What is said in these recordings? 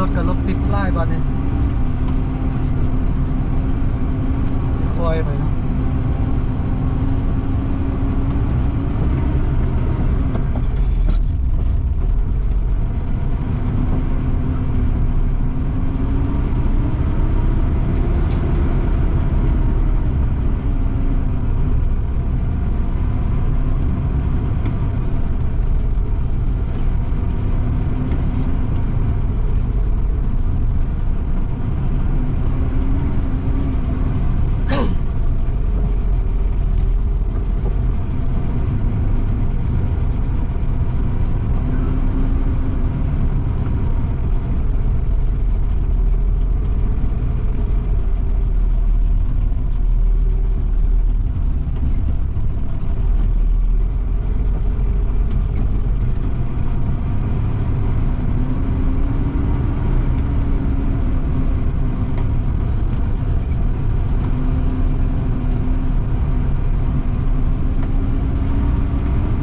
ລົດກໍລົດຕິດຫຼາຍບາດນີ້ ຄ່ອຍໄປເນາະ.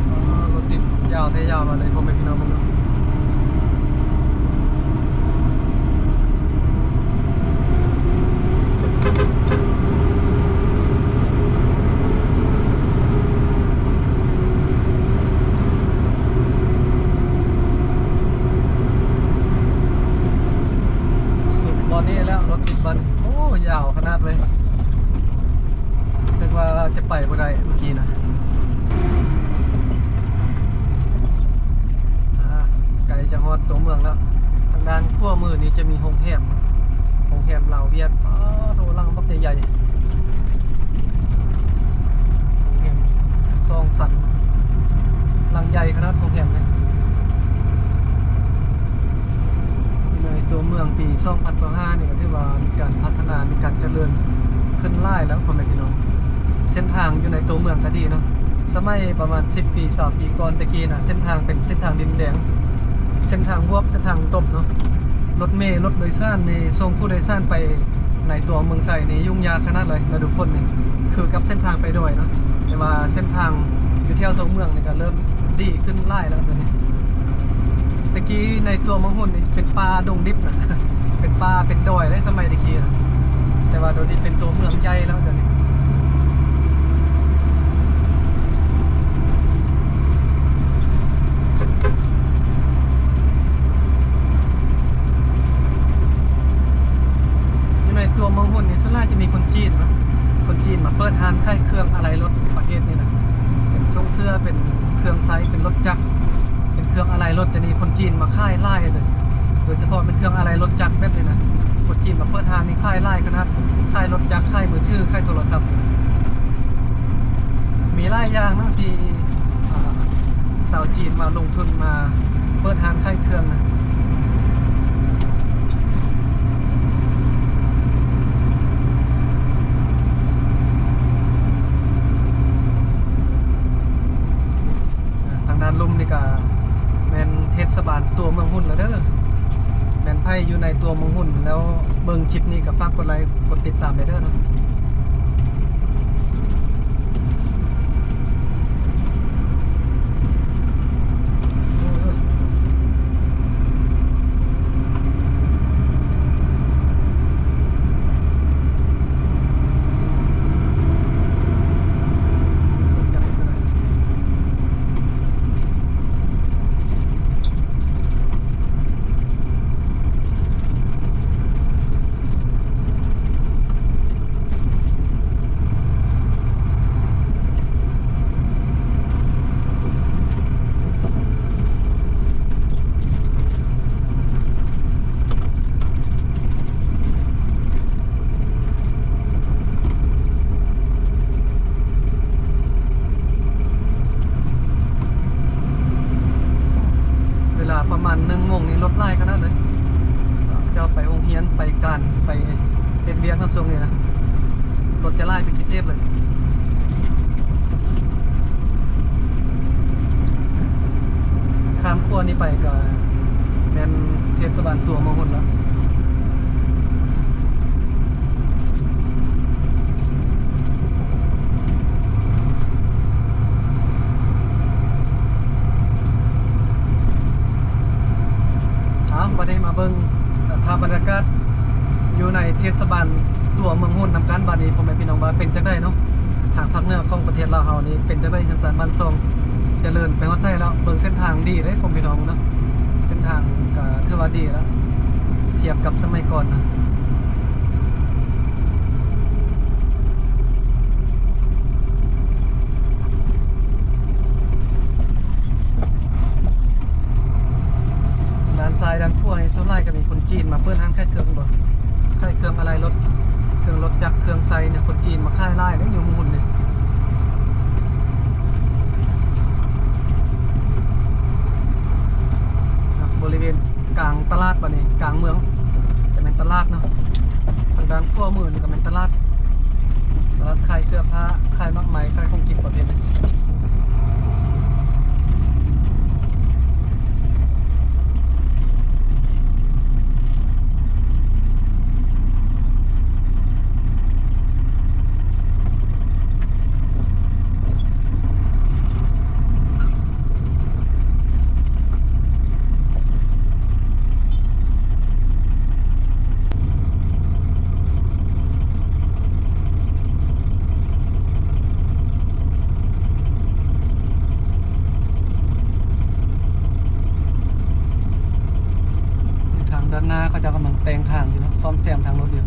ອ່າ ລົດຕິດຍາວແທ້ຍາວມາເລີຍ ພໍ່ແມ່ພີ່ນ້ອງເບິ່ງເນາະ. ສຸດບ່ອນນີ້ແລ້ວ ລົດຕິດບ່ອນ ໂອ້ ຍາວຂະໜາດເລີຍ. ນຶກວ່າຈະໄປບໍ່ໄດ້ເມື່ອກີ້ນະ. ອ່າ ໃກ້ຈະຮອດຕົວເມືອງແລ້ວ. ທາງດ້ານຂວາມືນີ້ຈະມີໂຮງແຮມ ໂຮງແຮມລາວຫວຽດ. ອ້າ ໂທ ຫຼັງບັກໃຫຍ່ໆ ໂຮງແຮມສອງຊັ້ນ ຫຼັງໃຫຍ່ຂະໜາດໂຮງແຮມນີ້. ຢູ່ໃນຕົວເມືອງປີສອງພັນຊາວຫ້ານີ້ກໍຖືວ່າມີການພັດທະນາ ມີການຈະເລີນຂຶ້ນຫຼາຍແລ້ວ ພໍ່ແມ່ພີ່ນ້ອງ. ເສັ້ນທາງຢູ່ໃນຕົວເມືອງກໍດີເນາະ. ສະໄໝປະມານສິບປີ ຊາວປີກ່ອນແຕ່ກີ້ນະ ເສັ້ນທາງເປັນເສັ້ນທາງດິນແດງ ເສັ້ນທາງຫວບ ເສັ້ນທາງຕົບເນາະ. ລົດເມ ລົດໂດຍສານນີ້ສົ່ງຜູ້ໂດຍສານໄປໃນຕົວເມືອງໄຊນີ້ຫຍຸ້ງຍາກຂະໜາດເລີຍ ລະດູຝົນນີ້ ຄືກັບເສັ້ນທາງໄປດອຍເນາະ. ແຕ່ວ່າເສັ້ນທາງຢູ່ແຖວຕົວເມືອງນີ້ກໍເລີ່ມດີຂຶ້ນຫຼາຍແລ້ວດຽວນີ້. ແຕ່ກີ້ໃນຕົວເມືອງຮຸນນີ້ເປັນປ່າດົງດິບນະ ເປັນປ່າເປັນດອຍເລີຍສະໄໝແຕ່ກີ້ນະ. ແຕ່ວ່າດຽວນີ້ເປັນຕົວເມືອງໃຫຍ່ແລ້ວດຽວນີ້. ຢູ່ໃນຕົວເມືອງຮຸນນີ້ ສ່ວນຫຼາຍຈະມີຄົນຈີນເນາະ. ຄົນຈີນມາເປີດຮ້ານຂາຍເຄື່ອງອາໄຫຼ່ລົດປະເພດນີ້ນະ ເປັນໂສ້ງເສື້ອ ເປັນເຄື່ອງໃຊ້ ເປັນລົດຈັກ ເປັນເຄື່ອງອາໄຫຼ່ລົດ ຈະມີຄົນຈີນມາຂາຍຫຼາຍເລີຍ. ໂດຍສະເພາະເປັນເຄື່ອງອາໄຫຼ່ລົດຈັກແບບນີ້ນະ ຄົນຈີນມາເປີດຮ້ານນີ້ຂາຍຫຼາຍຂະໜາດ ຂາຍລົດຈັກ ຂາຍມືຖື ຂາຍໂທລະສັບ. ມີຫຼາຍຢ່າງເນາະທີ່ ອ່າ ຊາວຈີນມາລົງທຶນມາເປີດຮ້ານຂາຍເຄື່ອງນະ. ອ່າ ທາງດ້ານລຸ່ມນີ້ກະແມ່ນເທດສະບານຕົວເມືອງຮຸນແລ້ວເດີ. ແມ່ນໃຜຢູ່ໃນຕົວເມືອງຮຸນແລ້ວເບິ່ງຄລິບນີ້ກໍຝາກກົດໄລ ກົດຕິດຕາມແດ່ເດີເນາະ. ເວລາປະມານໜຶ່ງໂມງນີ້ລົດຫຼາຍຂະໜາດເລີຍ. ເຈົ້າໄປໂຮງຮຽນ ໄປການ ໄປເຮັດວຽກນະ ຊ່ວງນີ້ນະ ລົດຈະຫຼາຍເປັນພິເສດເລີຍ. ຂ້າມຂົວນີ້ໄປກໍແມ່ນເທດສະບານຕົວເມືອງຮຸນລະ. ເອົາ ບັດນີ້ມາເບິ່ງ ເອີ ພາບບັນຍາກາດຢູ່ໃນເທດສະບານຕົວເມືອງຮຸນນຳກັນ. ບາດນີ້ພໍ່ແມ່ພີ່ນ້ອງວ່າເປັນຈັ່ງໃດເນາະ? ທາງພາກເໜືອຂອງປະເທດລາວເຮົານີ້ເປັນຈັ່ງໃດ? ເຮືອນຊານບ້ານຊ່ອງຈະເລີນໄປຮອດໃສແລ້ວ? ເບິ່ງເສັ້ນທາງດີເດ້ພໍ່ແມ່ພີ່ນ້ອງເນາະ, ເສັ້ນທາງກໍຖືວ່າດີແລ້ວ ທຽບກັບສະໄໝກ່ອນນະ. ດ້ານຊ້າຍດ້ານຂວານີ້ສ່ວນຫຼາຍກໍມີຄົນຈີນມາເປີດຮ້ານຂາຍເຄື່ອງບໍ ຂາຍເຄື່ອງອາໄຫຼ່ລົດ ເຄື່ອງລົດຈັກ ເຄື່ອງໃຊ້ນີ້ ຄົນຈີນມາຂາຍຫຼາຍເດ້ຢູ່ເມືອງຮຸນນີ້. ບໍລິເວນ ກາງຕະຫຼາດ ບາດນີ້ກາງເມືອງຈະແມ່ນຕະຫຼາດເນາະ, ທາງດ້ານຂວາມືນີ້ກໍແມ່ນຕະຫຼາດ ຕະຫຼາດຂາຍເສື້ອຜ້າ ຂາຍໝາກໄມ້ ຂາຍຂອງກິນປະເພດນີ້. ທາງດ້ານໜ້າເຂົາເຈົ້າກຳລັງແຕ່ງທາງຢູ່ເນາະ, ສ້ອມແຊມທາງລົດຢູ່.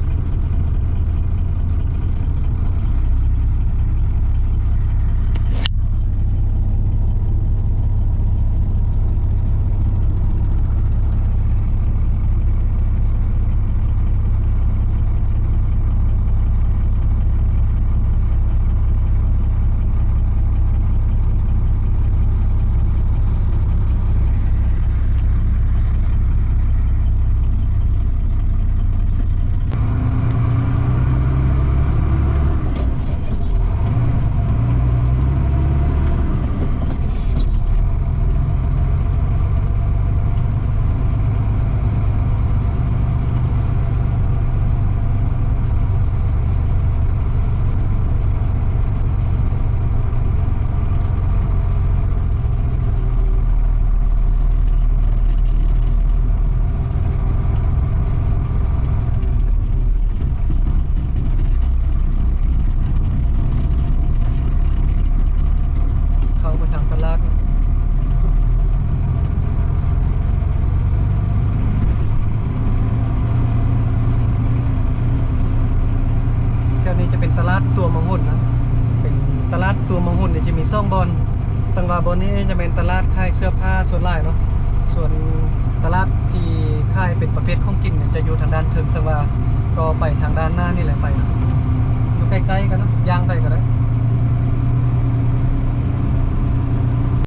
ເຂົ້າມາທາງຕະຫຼາດ. ແຖວນີ້ຈະເປັນຕະຫຼາດຕົວເມືອງຮຸນນະ, ເປັນຕະຫຼາດຕົວເມືອງຮຸນນີ້ຈະມີສອງບ່ອນ. ສັງວ່າບ່ອນນີ້ຈະແມ່ນຕະຫຼາດຂາຍເສື້ອຜ້າສ່ວນຫຼາຍເນາະ, ສ່ວນຕະຫຼາດທີ່ຂາຍເປັນປະເພດຂອງກິນນີ້ຈະຢູ່ທາງດ້ານເທິງ. ສັງວ່າຕໍ່ໄປທາງດ້ານໜ້ານີ້ແຫຼະ ໄປ